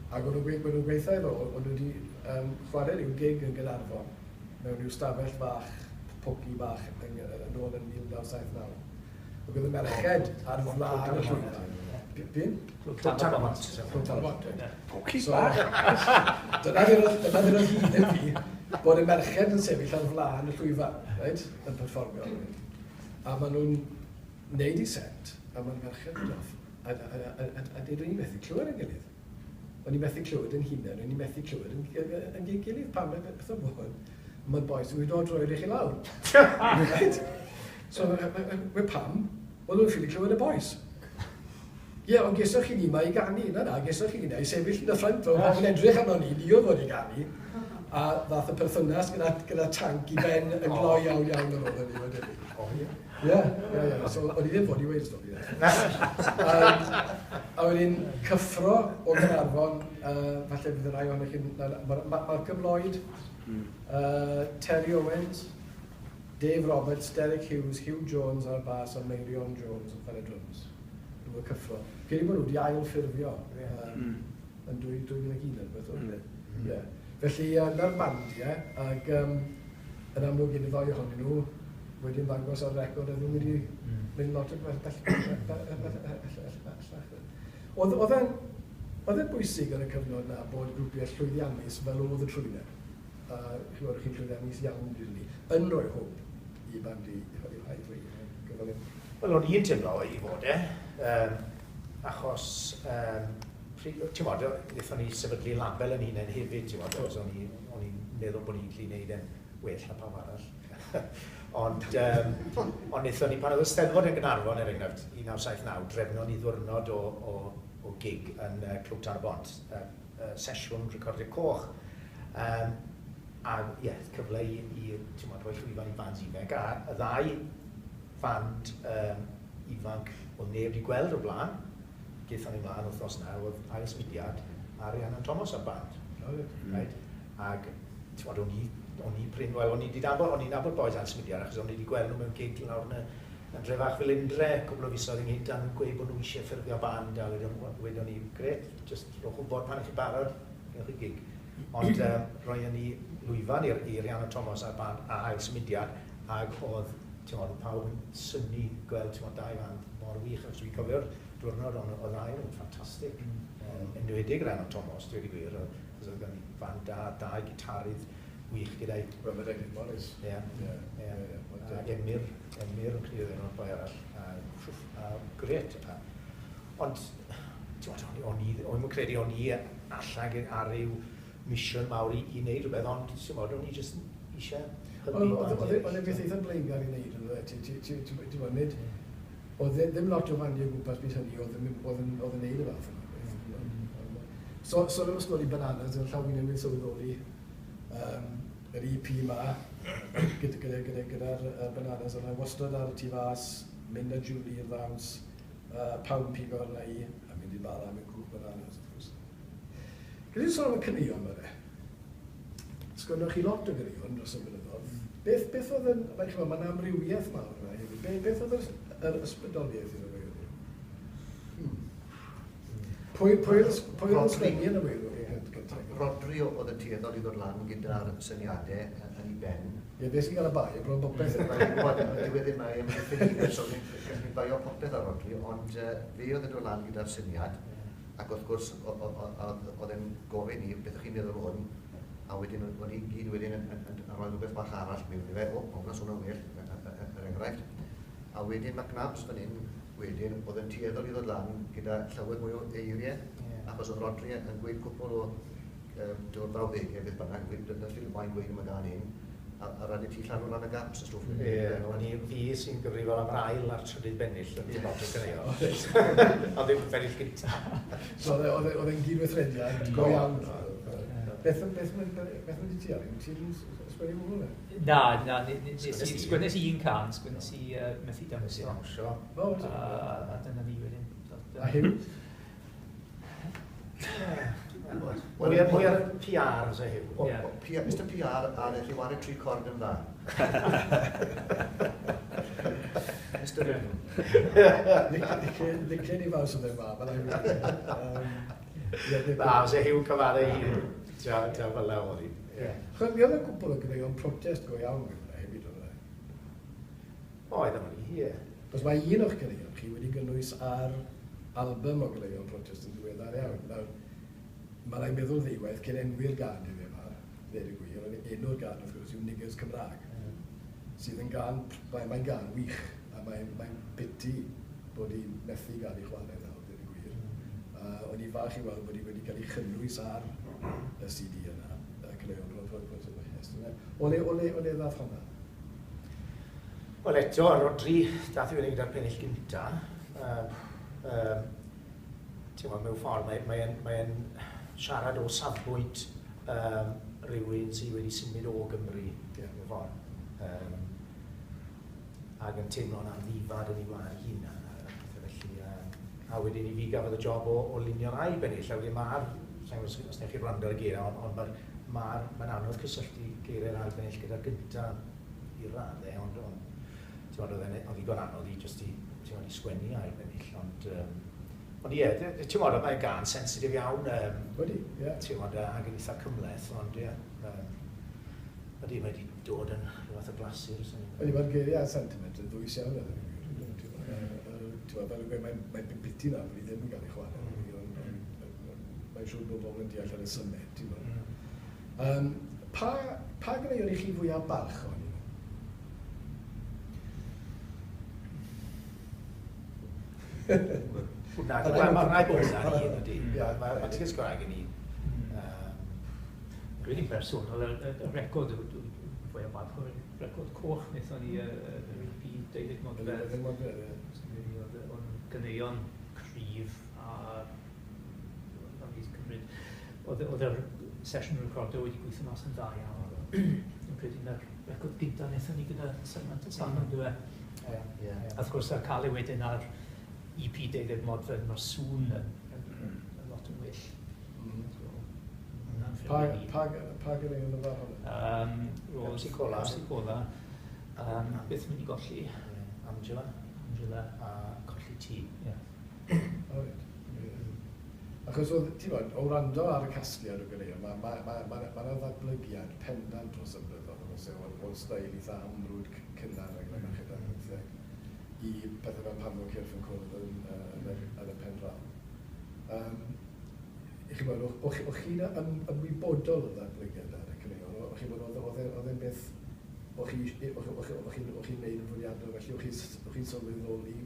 Ac o'n nhw'n gweithio efo, o'n nhw wedi chwarae rhyw gig yn Gaernarfon mewn rhyw stafell fach, pwci bach yn ôl yn 1979. Ac oedd y merched ar flaen y llwyfan. Byn? Clwb Tan-y-bont. Clwb Tan-y-bont. Pwci bach? Dyna ddi'r hyn i fi, bod y merched yn sefyll ar flaen y llwyfan, right? Yn perfformio. A maen nhw'n neud i set, a maen merched yn off. A dyn ni'n methu clywed yn gilydd. O'n i'n methu clywed yn hunain, o'n i'n methu clywed yn gilydd, pam beth o'n bod. Mae'r boys yn dod droi i chi lawr. Right? So, we pam? Wel, nhw'n ffili clywed y boys. Ie, ond gesoch chi ni ma i ganu. Na, gesoch chi ni i sefyll yn y ffrynt o, yn edrych arno ni, ni oedd fod i ganu. A ddath y perthynas gyda Tanc i ben yn gloi iawn iawn ar ôl hynny, mae'n debyg. O, ie. Ie. So, o'n i ddim fod i weud stori. A wedyn, Cyffro o Gaernarfon, falle bydd y rai ohonych chi'n... Malcolm Lloyd, Terry Owens, Dave Roberts, Derek Hughes, Huw Jones ar bas a Meirion Jones yn chwarae drums. Nhw'n Cyffro. Credu bod nhw wedi ail-ffurfio yn 2001 neu beth oedd. Ie. Felly, na'r bandiau, ac yn amlwg un i ddoi ohonyn nhw wedi ymddangos ar record a ddim wedi mynd lot o bellach. Oedd e'n bwysig yn y cyfnod na bod grwpiau llwyddiannus fel oedd y Trwynau, a chi'n chi'n llwyddiannus iawn bryd hynny, yn rhoi hwb i bandi gyfalun. Wel, o'n i'n teimlo i fod e, achos, ti'n bod, wnaethon ni sefydlu label yn hunain hefyd, ti'n bod, o'n i'n meddwl bod ni'n gallu gwneud e'n well na pawb arall. Ond wnaethon ni, pan oedd y Steddfod yn Gaernarfon, er enghraifft, 1979, drefnon ni ddiwrnod o gig yn Clwb Tan-y-bont, sesiwn recordio coch. A ie, yeah, cyfle i ti'n rhoi llwyfan i bands ifanc. A y ddau fand ifanc oedd neb wedi gweld o'r blaen, gaethon ni mlaen wythnos yna, oedd Ail Symudiad a Rhiannon Thomas o'r band. Right? Ac ti'n gwbod, o'n i prin, wel, o'n i'n nabod boys Ail Symudiad, achos o'n i wedi gweld nhw mewn gig lawr yn y Drefach Felindre, cwbl o fisoedd ynghynt, a'n gweud bod nhw eisiau ffurfio band, a wedon ni, gret, just rhowch wybod pan ych chi'n barod, gewch chi gig. Ond roedden ni lwyfan i Rhiannon Thomas a'r band a Ail Symudiad, ac oedd, ti'n gwbod, pawb yn synnu gweld, ti'n gwbod, dau fand mor wych, achos dwi'n cofio'r diwrnod, ond oedd ail yn ffantastig. Enwedig Rhiannon Thomas, dweud i gwir, achos oedd gen i fand da, dau gitarydd wych gyda'i... Robert Egin Morris. Ie. Ac Emyr yn credu yn o'r boi arall. A gret. Ond, ti'n gwbod, o'n i'n credu o'n i allan ar ryw mission mawr i wneud rhywbeth, ond ti'n gwbod, o'n i jyst eisiau hybu. Oedd e'n beth eitha blaengar i wneud, oedd e? Ti'n gwbod, nid... Oedd ddim lot o fandiau o gwmpas byd hynny oedd yn wneud y fath yma. So, sôn am y stori Bananas, yn llaw fi newydd sylweddoli yr EP ma, gyda'r Bananas yna, wastad ar y tu fas, mynd â Julie i'r ddawns, pawb yn pigo arna i, a mynd i bara mewn cwch Bananas, wrth gwrs. Gyda sôn am y caneuon ma de. Sgwennoch chi lot o ganeuon dros y blynyddoedd. Beth oedd yn, mae'n amrywiaeth mawr yna hefyd. Beth oedd yr ysbrydoliaeth iddo fe? Pwy oedd yn sgwennu yn y weirw? Rodri oedd yn tueddol i ddod lan gyda'r syniadau yn ei ben. Ie, beth sy'n cael y bai, bron popeth. Mae'n gwybod, dyw e ddim yn so ni'n baio popeth ar Rodri, ond fe oedd yn dod lan gyda'r syniad, ac wrth gwrs oedd e'n gofyn i beth ych chi'n meddwl o hwn, a wedyn o'n i gyd wedyn yn rhoi rhywbeth bach arall mewn i fe, o, hwnna swnio'n well, er enghraifft. A wedyn McNabs fan hyn, wedyn, oedd yn tueddol i ddod lan gyda llawer mwy o eiriau, achos oedd Rodri yn gweud cwpl o dod brawddegau beth bynnag, dyna sy'n mae'n gweud am y gan hyn, a rhaid i ti llanw lan y gaps y stwff. Ie, o'n i fi sy'n gyfrifol am yr ail a'r trydydd bennill yn lot o ganeuon. Ond ddim bennill gyntaf. So oedd e'n gydweithrediad go iawn. Beth mynd i ti ar? Ti'n sgwennu hwnnw ne? Na, sgwennes i un can, sgwennes i Methu Dawnsio. A dyna ni wedyn. A Huw? Mwy ar PR, se Huw. Mr PR a wnaeth i wario 3 cord yn dda. Mr Rhythm. Licen i faws oedd e'n ma. Na, se Huw cyfadde i ta fel la oedd hi. Chos mi oedd y cwpl o ganeuon protest go iawn gyda hefyd oedd e? Oedd o'n i, ie. Cos mae un o'ch ganeuon chi wedi gynnwys ar album o ganeuon protest yn ddiweddar iawn. Nawr, mae rhaid meddwl ddiwedd cyn enwi'r gân i fi yma, ddweud y gwir, ond enw'r gân wrth gwrs yw Niggers Cymraeg, sydd yn gân, mae'n gân wych, a mae'n piti bod hi'n methu gael ei chwarae nawr, dweud y gwir. O'n i fach i weld bod hi wedi cael ei chynnwys ar y CD yna, y caneuon protest yna. O le ddath hwnna? Wel eto, Rodri dath i fyny gyda'r pennill gynta. Ti'n gwybod, mewn ffordd, mae'n siarad o safbwynt rhywun sydd wedi symud o Gymru, mewn ffordd. Ac yn teimlo'n amddifad yn ei wlad hunan. Felly, a wedyn i fi gafodd y job o lunio'r ail bennill, a wedyn mae'r, sa'n gwybod os newch chi wrando ar y geiriau, ond mae'n anodd cysylltu geiriau'r ail bennill gyda'r gyntaf i raddau, ond ti'n gwybod, oedd ddigon anodd i jyst i sgwennu ail bennill, ond ie, ti'n gwybod, mae'n gân sensitif iawn. Wedi, ie. Ti'n gwybod, ac yn eitha cymhleth, ond ie. Ydy, mae wedi dod yn rhyw fath o glasur. Ydy, mae'r geiriau a sentiment yn ddwys iawn. Ti'n gwybod, fel y gweud, mae'n piti na, bod hi ddim yn cael ei chwarae. Mae'n siŵr bod bobl yn deall ar y symed, ti'n gwybod. Pa ganeuon i chi fwyaf balch o'n? Na, mae'n rhaid bod yna un ydy. Mae'n Niggers Cymraeg yn un. Dwi'n bersonol, y record fwyaf balch o'r record coch wnaethon ni yr EP David Modfedd. Oedd o'n ganeuon cryf a o'n i'n cymryd. Oedd yr sesiwn recordo wedi gweithio mas yn dda iawn. Dwi'n credu na'r record gynta wnaethon ni gyda Simon Salmon, dwi e. Ie. A wrth gwrs, ar cael ei wedyn ar EP 12 modfedd, mae'r sŵn yn lot yn well. So, hwnna'n Pa, ffilm i ni. pa ganeuon oedd ar hwnna? Roedd Pepsi Cola. Pepsi Cola. Beth mynd i golli? Angela Angela. a Colli Ti. Ie. O, reit. Ie. Achos oedd, ti'n bod, o wrando ar y casgliad o ganeuon, mae ma, ma, ma, ma, ma ddatblygiad pendant dros y blynyddoedd, yn oes e, o'r steil eitha amrwd cynnar ag yn y merched ar bymtheg, i pethau fel Pan Fo Cyrff yn Cwrdd yn y pen draw. I chi bod, o'ch chi'n ymwybodol o ddatblygiad ar y caneuon? O'ch chi'n bod, oedd e'n beth, o'ch chi'n neud yn fwriadol, felly o'ch chi'n sylweddoli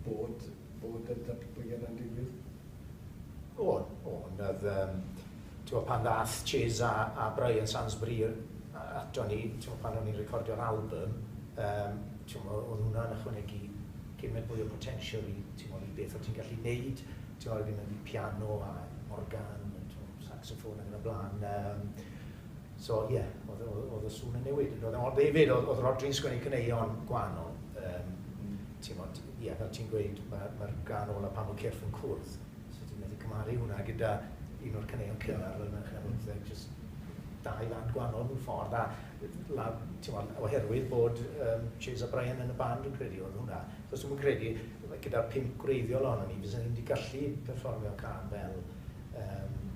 bod y datblygiad yn digwydd? O'n, oedd, ti'n gwbod, pan ddath Chiz a Brian Sansbury ato ni, ti'n gwbod, pan o'n i'n recordio'r album, ti'n gwbod, oedd hwnna'n ychwanegu gymaint mwy o potential i, ti'n gwbod, i beth o ti'n gallu neud, ti'n gwbod, gyda fi piano a organ, ti'n gwbod, saxophone ac yn y blaen. So, ie, yeah, oedd y sŵn yn newid. Ond hefyd, oedd Rodri'n sgwennu caneuon gwahanol. Ti'n gwbod, ie, fel ti'n gweud, mae'r gân ola Pan Fo Cyrff yn Cwrdd. So ti'n methu cymharu hwnna gyda un o'r caneuon cynnar fel Merched ar Bymtheg, just dau fand gwahanol mewn ffordd. A ti'n gwbod, oherwydd bod Chiz a Brian yn y band yn credu oedd hwnna. So dwi'm yn credu, gyda'r 5 gwreiddiol ohonon ni, fysen ni'n wedi gallu perfformio cân fel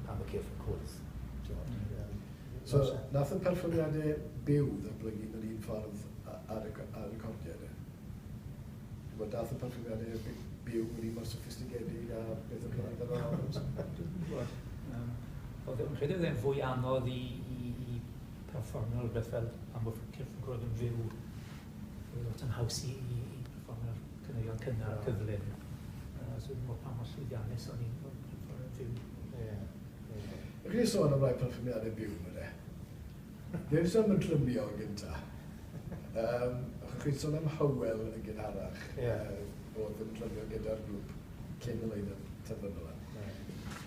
Pan Fo Cyrff yn Cwrdd. Ti'n gwbod, So, nath y perfformiadau byw ddatblygu yn yr un ffordd ar y recordiad e? Dwi'n gwybod, dath y perfformiadau byw yn un mor soffistigedig a beth o'n cyrraedd ar yr albums? Dwi'n gwybod. Oedd e'n credu oedd e'n fwy anodd i perfformio rhywbeth fel Pan Fo Cyrff yn Cwrdd yn fyw. Oedd lot yn haws i perfformio'r caneuon cynnar cyflym. So dwi'n gwybod pa mor llwyddiannus o'n i'n perfformio'n fyw. Ie. Ie. Ych chi'n sôn am rai perfformiadau byw yma de? Dwi'n sôn am y drymio yn gynta. Chi'n sôn am Hywel yn gynharach, oedd yn drymio gyda'r grŵp cyn y lein-up terfynol yna.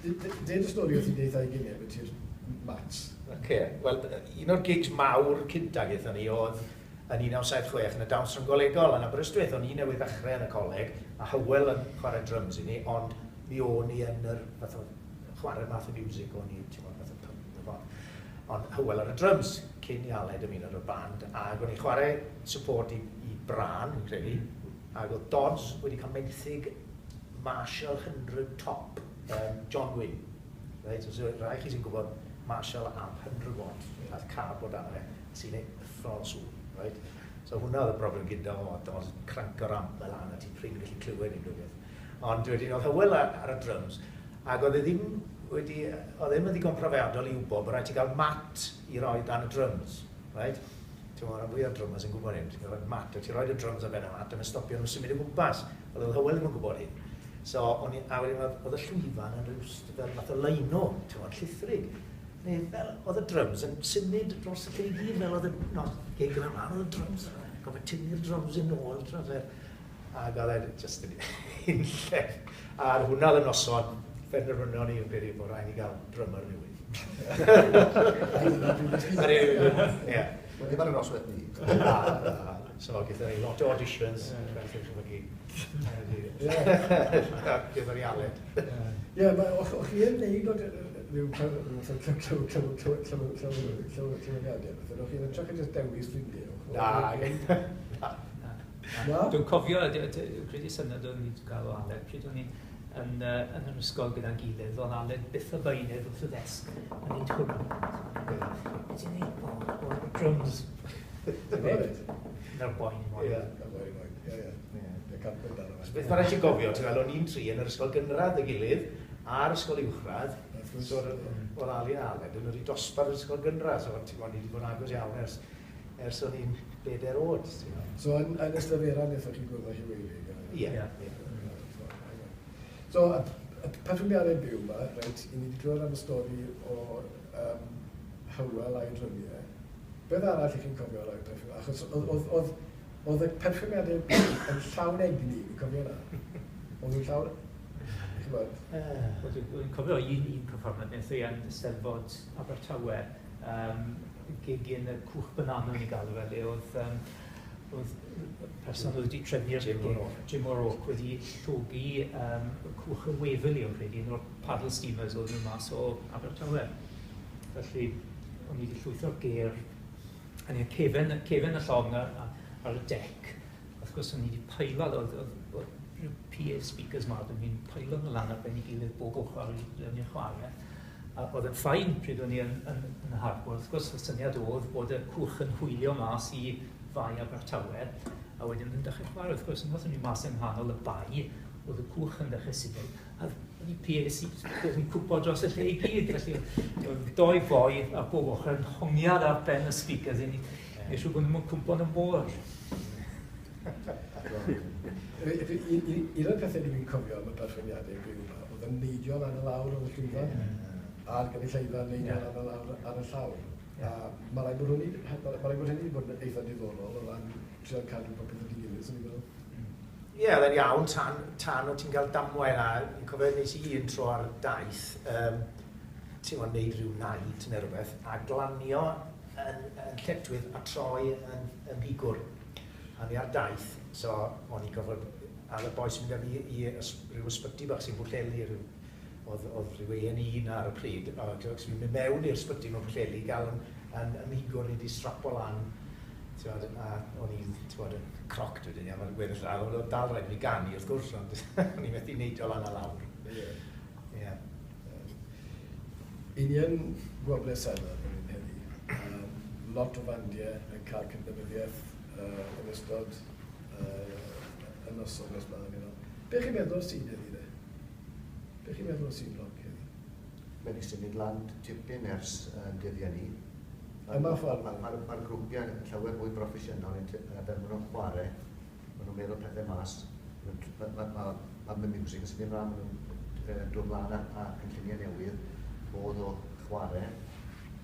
Dweud y stori oedd hi'n deud ei gilydd, beth yw'r mats? Oce, wel, un o'r gigs mawr cynta gaethon ni oedd yn 1976 yn y Dawns Rhyng-golegol yn Aberystwyth. O'n i newydd ddechrau yn y coleg, a Hywel yn chwarae drums i ni, ond mi o'n i yn yr fath o chwarae math o music, o'n i, ti'n gwbod, fath o pump o ffordd. Ond Hywel ar y drums, cyn i Aled ymuno ar y band, ac o'n i chwarae support i Brân, fi'n credu, ac oedd Dodds wedi cael menthyg Marshall 100 Top, John Wynne. Right? So, rai chi sy'n gwybod Marshall amp 100 watt, ath cab o dan fe, sy'n ei uffernol sŵn. Right? So hwnna oedd y broblem gyda fo, Dodds crank o'r amp fel lan a ti'n prin gallu clywed unrhyw beth. Ond wedyn oedd Hywel ar y drums, ac oedd e ddim wedi, oedd e ddim yn ddigon profiadol i wybod bod rhaid ti gael mat i roi dan y drums, right? Ti'n gwybod, rhan fwyaf o'r drummers yn gwybod hyn, ti'n rhoi mat, a ti'n rhoi y drums ar ben y mat, a mae'n stopio nhw symud o gwmpas. Wel, oedd Hywel ddim yn gwybod hyn. So, o'n i, a wedyn oedd y llwyfan yn rhyw fel fath o lino, ti'n gwybod, llithrig. Neu fel, oedd y drums yn symud dros y lle i gyd, fel oedd y, no, gig yn ymlaen, oedd y drums, gofio tynnu'r drums yn ôl, ti'n gwybod, ac oedd e just yn unlle. A hwnna oedd y noson, penderfynon ni yn credu bod rhaid ni gael drummer newydd. Ie. Wel, ddim ar y noswaith ni. Na, na. So, gaethon ni lot o auditions. Gaethon ni Aled. Ie, o'ch chi yn neud o ryw clyweliadau, beth, o'ch chi'n edrych yn just dewis ffrindiau? Na. Na? Dwi'n cofio, credu syniad o'n i wedi cael o Aled, pryd o'n i'n yn yr ysgol gyda'n gilydd, oedd Aled byth o beunydd wrth y ddesg yn neud hwn. Be ti'n neud? O, drums. Na'r boen i moyn. Ie, na'r boen i moyn, ie, ie. Ie, carpet ar o. Beth mae'n rhaid ti'n gofio, ti'n meddwl, o'n i'n tri yn yr ysgol gynradd y gilydd, a'r ysgol uwchradd, so oedd Ali a Aled yn yr un dosbarth yr ysgol gynradd, so ti'n gwybod, ni wedi bod yn agos iawn ers o'n i'n 4 oed. So yn Ystalyfera wnaethoch chi gwrdd â Huw Eilig? Ie. So, y perfformiadau byw yma, reit, i ni wedi clywed am y stori o Hywel a'i drymiau. Beth arall i chi'n cofio o'r perfformiadau? Achos oedd y perfformiadau byw yn llawn egni, fi'n cofio hwnna. Oedd nhw'n llawn... Chi'n Dwi'n cofio un perfformiad wnaeth i yn Eisteddfod Abertawe. gegin y cwch banana o'n i galw fe, le oedd, oedd person oedd wedi trefnu'r Jim O'Rourke wedi llogi cwch y Waverley o'n credu, un o'r paddle steamers oedd nhw mas o Abertawe. Felly, o'n i wedi llwytho'r ger, a ni'n cefen y llong ar y dec. Wrth gwrs, o'n i wedi peilo, oedd rhyw PA speakers ma, o'n i'n peilo nhw lan ar ben ei gilydd bob ochr i ni'n chwarae. A oedd yn fine pryd o'n i yn y harbwr. Wrth gwrs, y syniad oedd bod y cwch yn hwylio mas i Fae Abertawe, a wedyn yn dechrau chwarae. Wrth gwrs, unwaith o'n i mas yng nghanol y bae, oedd y cwch yn dechrau symud, a o'n i PA speakers yn cwpo dros y lle i gyd. Felly, oedd doi boi a bob ochr yn hongiad ar ben y speakers, i ni siŵr bod nhw'n cwmpo yn y môr. Un o'r pethau dwi'n cofio am y perfformiadau byw yma, oedd yn neidio lan y lawr o'r llwyfan, a'r gynulleidfa yn neidio lan y lawr ar y llawr. A mae rhaid bod hynny wedi bod yn eitha diddorol o ran trio cadw popeth at ei gilydd, swn i'n meddwl. Ie, oedd e'n iawn tan o ti'n cael damwain a fi'n cofio nes i un tro ar daith, ti'n gwybod, neud rhyw naid neu rhywbeth, a glanio yn lletchwith a troi yn bigwr. A ni ar daith, so o'n i'n gofod, a y boi sy'n mynd â fi i rhyw ysbyty bach sy'n Pwllheli, oedd rhyw A&E na ar y pryd, a so fi'n mynd mewn i'r ysbyty mewn Pwllheli, gael yn migwr ni wedi strapo lan, a o'n i'n, ti'n yn croc wedyn, a mae'n gweddill, a oedd dal rhaid i fi ganu wrth gwrs, ond o'n i'n methu neidio lan a lawr. Ie. I ni yn Gwobrau Selar fan hyn heddi, lot o fandiau yn cael cydnabyddiaeth yn ystod y noson nes mlaen. You know. Be chi'n meddwl o'r sîn heddi de? Be chi'n meddwl o'r sîn roc heddi? Mae'n i symud lan tipyn ers dyddiau ni. Yma ffordd? Mae'r grwpiau yn llawer mwy broffesiynol fel maen nhw'n chwarae, maen nhw'n meddwl pethau mas. Mae music yn symud mlaen, maen nhw'n dod mlaen a cynlluniau newydd, modd o chwarae.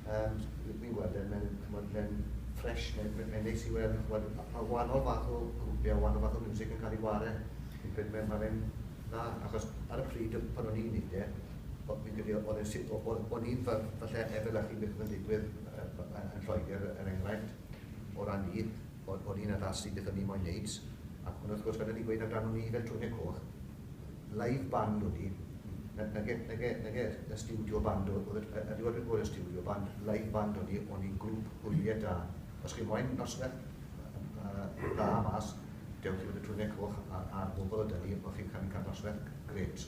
Fi'n gweld e, mae'n fresh, mae'n neis i weld, mae wahanol fath o grwpiau, wahanol fath o music yn cael ei ware. Fi'n credu mae'n dda, achos ar y pryd pan o'n i'n neud e, fi'n credu o'n i'n falle efelychu beth oedd yn digwydd yn Lloegr, er enghraifft, o ran ni, o'n i'n addasu beth o'n i moyn neud, ac wrth gwrs gadw ni gweud amdano ni fel Trwynau Coch, live band o'n i, nage y studio band, erioed wedi bod y studio band, live band o'n i, o'n i'n grŵp hwyliau da. Os chi moyn noswaith dda mas, dewch chi fod y Trwynau Coch a'r bobl o dynnu, o'ch chi'n cael noswaith grêt.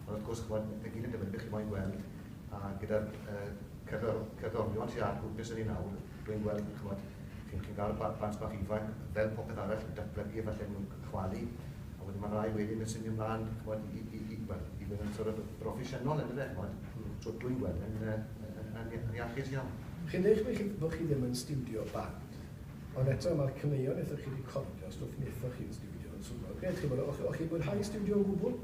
Ond wrth gwrs, na gyd yn dibynnu beth chi moyn gweld, a gyda'r cerddorion sydd ar gwmpas yn ei nawr, dwi'n gweld, chymod, chi'n cael plant bach ifanc, fel popeth arall, yn datblygu, falle nhw'n chwalu, a wedyn mae rai wedyn yn symud ymlaen, chymod, i fynd yn sort of broffesiynol yn dyfe, chymod. So dwi'n gweld yn iachus iawn. Chi'n dweud bod chi ddim yn studio band, ond eto mae'r caneuon wnaethoch chi recordio, stwff wnaethoch chi yn studio yn swnio. Grêt, chi'n bod, o'ch chi'n mwynhau studio o gwbl?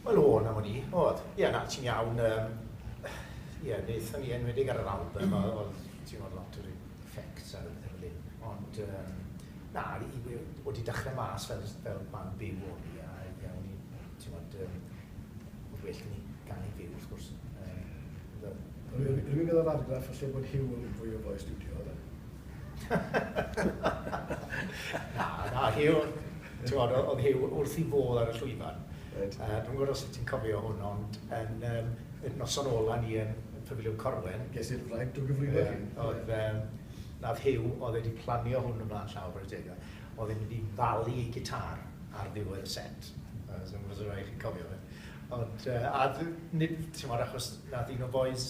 Wel o'n, am o'n i, oedd. Ie, na, ti'n iawn, ie, wnaethon ni enwedig ar yr album, oedd, ti'n gwybod, lot o'r effects ar y pethau fel hyn. Ond, na, wedi dechrau mas fel band byw o'n i, a ie, o'n i, ti'n gwybod, oedd well ni ganu fyw, wrth gwrs. Rwy'n gael yr argraff falle bod Huw yn fwy o foi studio, oedd e? Na, Huw, ti'n gwybod, oedd Huw wrth i fodd ar y llwyfan. Dwi'n gwybod os ti'n cofio hwn, ond yn noson ola ni yn Pafiliwn Corwen. Ges i'r fraint o gyflwyno chi. Oedd, nath Huw, oedd wedi planio hwn ymlaen llaw o'r adegau, oedd e'n mynd i falu ei gitar ar ddiwedd y set. Dwi'n gwybod os rhaid chi'n cofio fe. Ond, a nid, ti'n gwybod, achos nath un o boys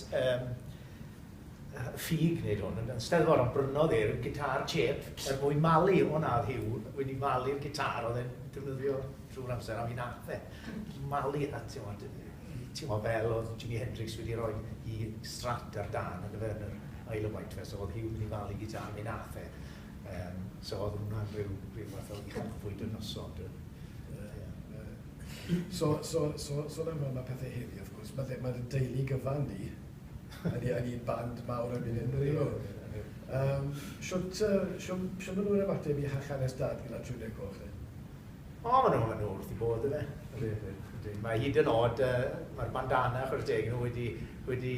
ffug wneud hwn, yn Steddfod, ond brynodd e'r gitar chep er mwyn malu. O na, oedd Huw wedi malu'r gitar, oedd e'n defnyddio drwy'r amser, a mi nath e. Malu, a ti'n gwybod, fel oedd Jimi Hendrix wedi rhoi i Strat ar dan yn yr Isle of Wight Fest, so oedd Huw mynd i falu gitar, mi nath e. So oedd hwnna'n rhyw fath o uchafbwynt y noson. So am mae pethau heddi, wrth gwrs, mae'r deulu gyfan ni, yn un band mawr erbyn hyn, ydyn nhw. Shwt maen nhw'n ymateb i hanes dad gyda Trwynau Coch? O, maen nhw wrth i bod yna. Mae hyd yn oed, mae'r Bandana, chwarae teg, nhw wedi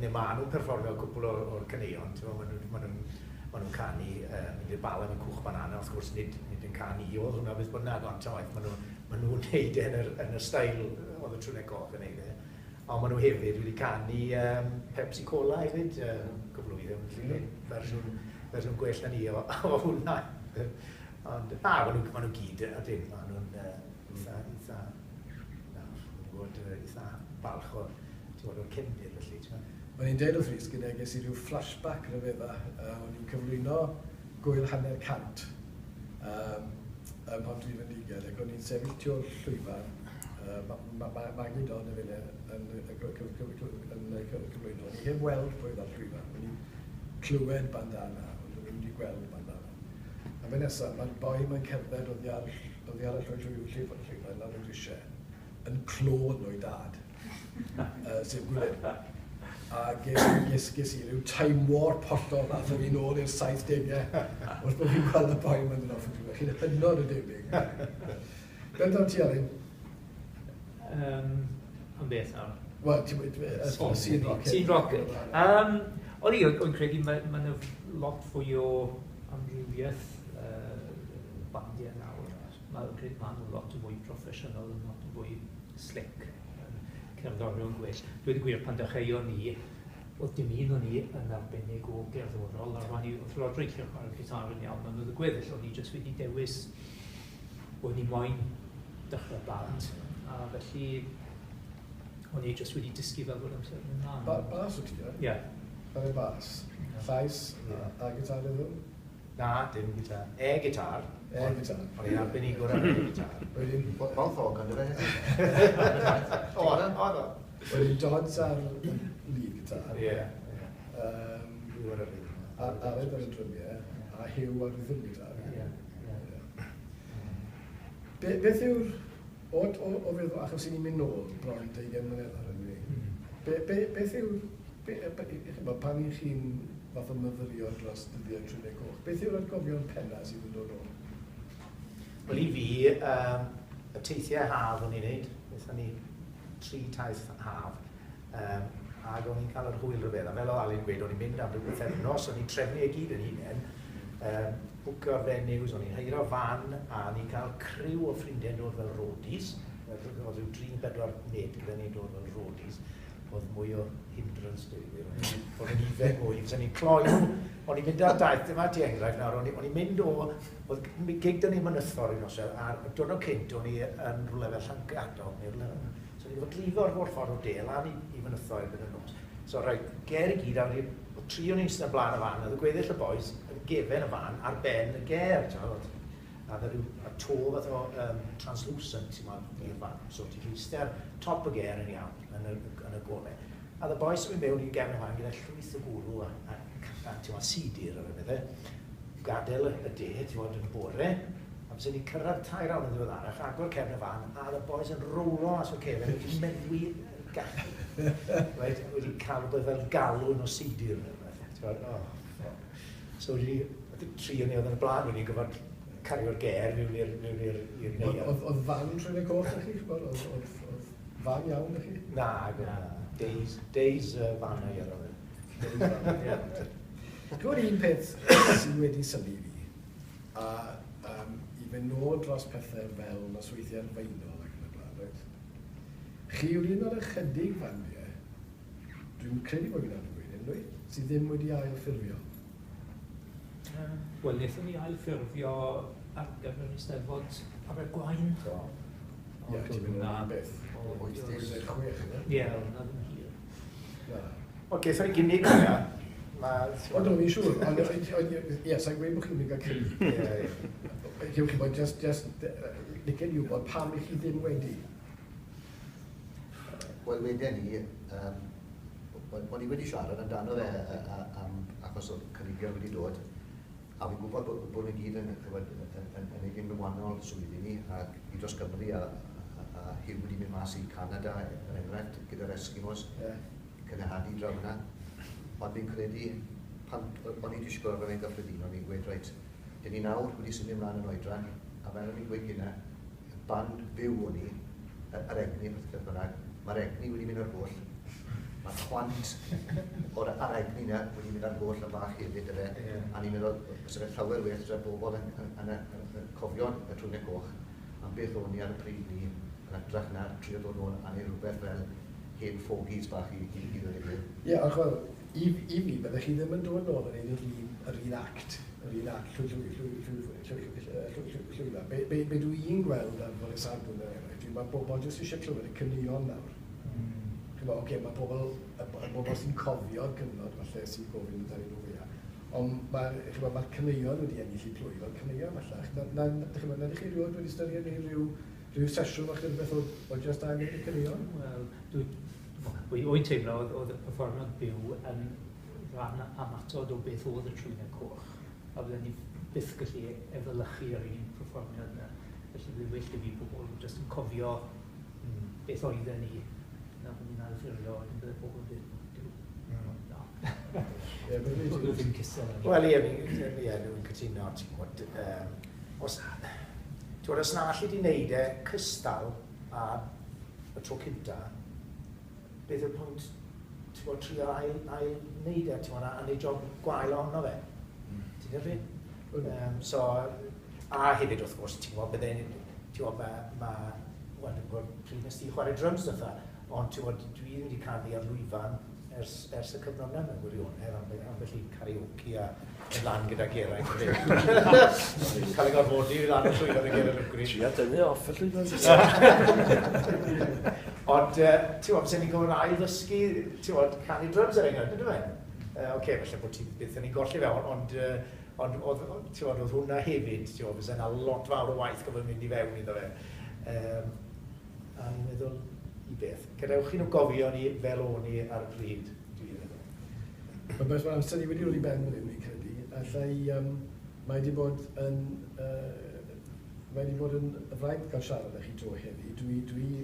neu maen nhw'n perfformio cwpl o'r caneuon, maen nhw'n canu, mynd i'r Bala mewn cwch banana, wrth gwrs nid yn canu i oedd hwnna beth bynnag, ond ta waeth, maen nhw'n neud e yn y steil oedd y Trwynau Coch yn neud e. Ond maen nhw hefyd wedi canu Pepsi Cola hefyd, cwpl o weithiau, fersiwn gwell na ni o hwnna. Ond, na, maen nhw gyd, ydyn, maen nhw'n eitha, na, bod eitha balch o'r cefndir, felly. O'n i'n deud wrth Rhys gyda ges i ryw flashback rhyfedda. O'n i'n cyflwyno gwyl 150 ym Mhontrhydfendigaid, ac o'n i'n sefyll tu ôl llwyfan, Maggie Don y fine yn cyflwyno. O'n i heb weld pwy oedd ar llwyfan, o'n i'n clywed Bandana, ond o'n i'n wedi gweld Bandana. A fe nesaf, mae'r boi mae'n cerdded oddi ar y llwyfan lawr y grisiau, yn clôn o'i dad, sef Gwilym. A ges i ryw time warp hollol nath o fi nôl i'r 70au wrth bod fi'n gweld y boi mae'n dod off y llwyfan. Chi'n hynod o debyg. Beth amdano ti, Alun? Am beth nawr? Wel, scene rock. Scene rock. O'n i'n credu mae yna lot fwy o amrywiaeth bandiau nawr. Mae'n credu maen nhw lot fwy proffesiynol, lot fwy slick, cerddorion gwell. Dweud y gwir, pan dechreuon ni, oedd dim un o'n ni yn arbennig o gerddorol, a ro'n i wrth Rodri lle chwarae gitar yn iawn, ond oedd y gweddill o'n i jyst wedi dewis o'n i moyn dechrau band, a felly o'n i jyst wedi dysgu fel bod amser yn ymlaen. Bas wyt ti, ie? Ie. Chwarae bas, llais a gitar rhythm? Na, dim gitar. E-gitar. E-gitar. O'n i'n arbenigwr ar e-gitar. Wedyn... Mouth organ, dy fe? Oedd o. Wedyn Dodds ar lead guitar. Ie. Aled ar y drymiau, a Huw ar rhythm guitar. Ie. Beth yw'r... O feddwl, achos i ni'n mynd nôl bron 20 mlynedd ar hynny. Beth yw'r... Pan i chi'n fath o myfyrio dros dyddiau Trwynau Coch, beth yw'r atgofion penna sydd yn dod nôl? Wel, i fi, y teithiau haf o'n i'n neud, wnaethon ni 3 taith haf, ac o'n i'n cael yr hwyl rhyfedd. A fel oedd Alun gweud, o'n i'n mynd am ryw bythefnos, o'n i'n trefnu e gyd yn hunain, bwcio'r venues, o'n i'n heiro fan, a o'n i'n cael criw o ffrindiau'n dod fel roadies. Oedd rhyw 3-4 mate gyda ni'n dod fel roadies. Oedd mwy o hindrance, dweud gwir. O'n i'n ife mwy, fysen ni'n cloi nhw. O'n i'n mynd ar daith, dyma ti enghraifft nawr, o'n i'n mynd o, oedd gig 'da ni Mynythor un noswaith, a'r diwrnod cynt o'n i yn rhywle fel Llangadog, neu rhywle fel. So o'n i'n gorfod drifo'r holl ffordd o de lan i Mynythor erbyn y nos. So rhaid, ger i gyd, a o'n i, tri o'n i'n eistedd blaen y fan, oedd y gweddill y boys yn gefen y fan ar ben y ger, ti'n gwbod. A oedd rhyw a to fath o translucent, ti'n gwbod, i'r fan. So ti'n eistedd ar top y ger yn iawn, yn y golau. A y boys yn mynd mewn i gefn y fan gyda llwyth o gwrw a ti'n gwbod, sidir a bethau. Gadael y de, ti'n gwbod, yn y bore. A fysen ni'n cyrraedd 3 awr yn ddiweddarach, agor cefn y fan, a y boys yn rowlo mas o'r cefn, wedi meddwi gallu. Right, wedi cael rhywbeth fel galwn o sidir neu rhywbeth. Ti'n gwbod, oh. So wedi, tri o'n i oedd yn y blaen, wedi gorfod cario'r ger mewn i'r neuadd. Oedd fan Trwynau Coch â chi? Oedd fan iawn â chi? Na, na. Days fan o'i ar ôl. Ti'n gwybod un peth sydd wedi synnu fi, a i fynd nôl dros pethau fel nosweithiau'r Faenol ac yn y blaen, reit? Chi yw'r un o'r ychydig fandiau, dwi'n credu bod fi'n anghywir, unrhyw, sydd ddim wedi ail-ffurfio. Wel, wnaethon ni ail-ffurfio ar gyfer Eisteddfod Abergwaun. Ie, ti'n mynd yn beth. 86, ie? Ie, hwnna ddim hir. O, gaethon ni gynnig hwnna. O, do, fi'n siŵr. Ond, ie, sa'n gweud bod chi'n mynd gael cynnig. Chi'n bod, just, licen i wybod pam i chi ddim wedi. Wel, wedyn ni, o'n i wedi siarad amdano fe achos oedd cynigion wedi dod, a fi'n gwybod bod ni gyd yn gwneud yn wahanol swyddi ni, ac i dros Gymru a Huw wedi mynd mas i Canada, er enghraifft, gyda'r Eskimos, cynehadu draw yna. Ond fi'n credu, pan o'n i wedi disgwyl ar fe'n gyffredinol, o'n i'n gweud, reit, dyn ni nawr wedi symud ymlaen yn oedran, a fel o'n i'n gweud gyna, Band byw o'n i, yr egni, beth bynnag, mae'r egni wedi mynd ar goll. Mae'r chwant o'r ar egni yna wedi mynd ar goll yn fach hefyd, yfe. A ni'n meddwl, byse fe llawer well gyda bobl yn cofio y Trwynau Coch am beth o'n i ar y pryd ni, yn hytrach na trio dod nôl a neud rhywbeth fel hen fogies bach i ddweud y gwir. Ie, ond ch'mod, i fi, byddech chi ddim yn dod nôl yn neud yr un act, yr un act llwy llwy llwy llwy llwy llwy llwy llwy. Be dwi'n gweld ar fore Sadwrn er enghraifft, mae bobl jyst eisiau clywed y caneuon nawr. Ch'mod, oce, mae pobl, y bobl sy'n cofio'r cyfnod falle sy'n gofyn amdanyn nhw fwyaf. Ond mae'r ch'mod, mae'r caneuon wedi ennill eu plwy fel caneuon bellach. Na, ch'mod, na ydych chi rioed wedi ystyried neu rhyw sesiwn fach neu rhywbeth o just ail wneud y caneuon? Wel, wy'n teimlo oedd y perfformiad byw yn rhan annatod o beth oedd y Trwynau Coch. A bydden ni byth gallu efelychu yr un perfformiad yna. Felly bydd well i fi pobl jyst yn cofio beth oedden ni. Na bod ni'n ailffurfio, wedyn bydde pobl yn dweud, "Duw, na." Ie, bydde Oedd ddim cystal. Wel, ie, dwi'n cytuno, ti'n gwybod, os, ti'n gwybod, os na allu di wneud e cystal a y tro cynta, beth yw'r pwynt, ti'n gwybod, trio ail wneud e, ti'n gwybod, a wneud job gwael ohono fe. Ti'n gwybod fi? So, a hefyd, wrth gwrs, ti'n gwybod, bydde'n, ti'n gwybod, wel, dwi'n gwybod pryd nes ti chwarae drums ddytha, ond ti'n gwybod, dwi ddim wedi canu ar lwyfan ers y cyfnod yna mewn gwirionedd, ambell i karaoke a mynd lan gyda Geraint. Cael ei gorfodi i lan y llwyfan y Geraint Green. Tria dynnu off y llwyfan. Ond, ti'n gwybod, bysen ni'n gofyn ail ddysgu, ti'n gwybod, canu drums er enghraifft, yndyfe? Oce, falle bod ti byth yn ei golli fe, ond oedd, ti'n gwybod, oedd hwnna hefyd, ti'n gwybod, fysa yna lot fawr o waith gofyn mynd i fewn iddo fe. A ni'n meddwl, i beth, gadewch i nhw gofio ni fel o'n ni ar y pryd, dwi'n meddwl. Mae beth mae'n amser ni wedi dod i ben fan hyn, fi'n credu. Alla i, mae wedi bod yn fraint cael siarad â chi dro heddi.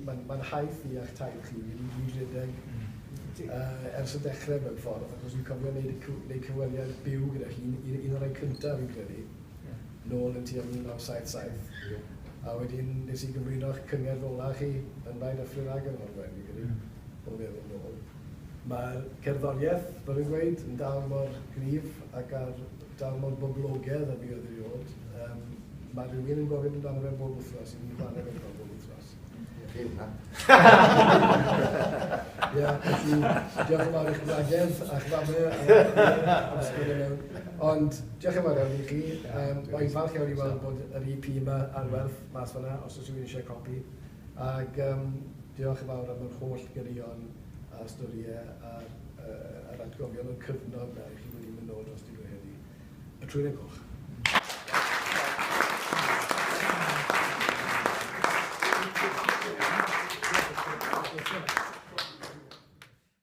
Mae'n haith i a'ch taith chi wedi gyd redeg ers y dechrau mewn ffordd, achos dwi'n cofio wneud cyfweliad byw gyda chi, un o'r rhai cyntaf fi'n credu, nôl yn tua 1977. A wedyn nes i gyflwyno'ch cyngerdd ola chi yn Bae Dyffryn ag yn Ogwen, fi'n credu, o feddwl nôl. Mae'r cerddoriaeth, fel fi'n gweud, yn dal mor gryf ac ar dal mor boblogaidd a fi oedd erioed. Mae rhywun yn gofyn amdano fe bob wythnos, i ni chwarae fe bob wythnos. Chi hwnna. Ie, felly diolch yn fawr i'ch gwragedd a'ch famau am sgwennu mewn. Ond diolch yn fawr iawn i chi. Mae'n falch iawn i weld bod yr EP yma ar werth mas fan'na, os oes rhywun eisiau copi. Ac diolch yn fawr am yr holl ganeuon a storïau a'r atgofion o'r cyfnod na i chi wedi mynd nôl dros nhw heddi. Y Trwynau Coch.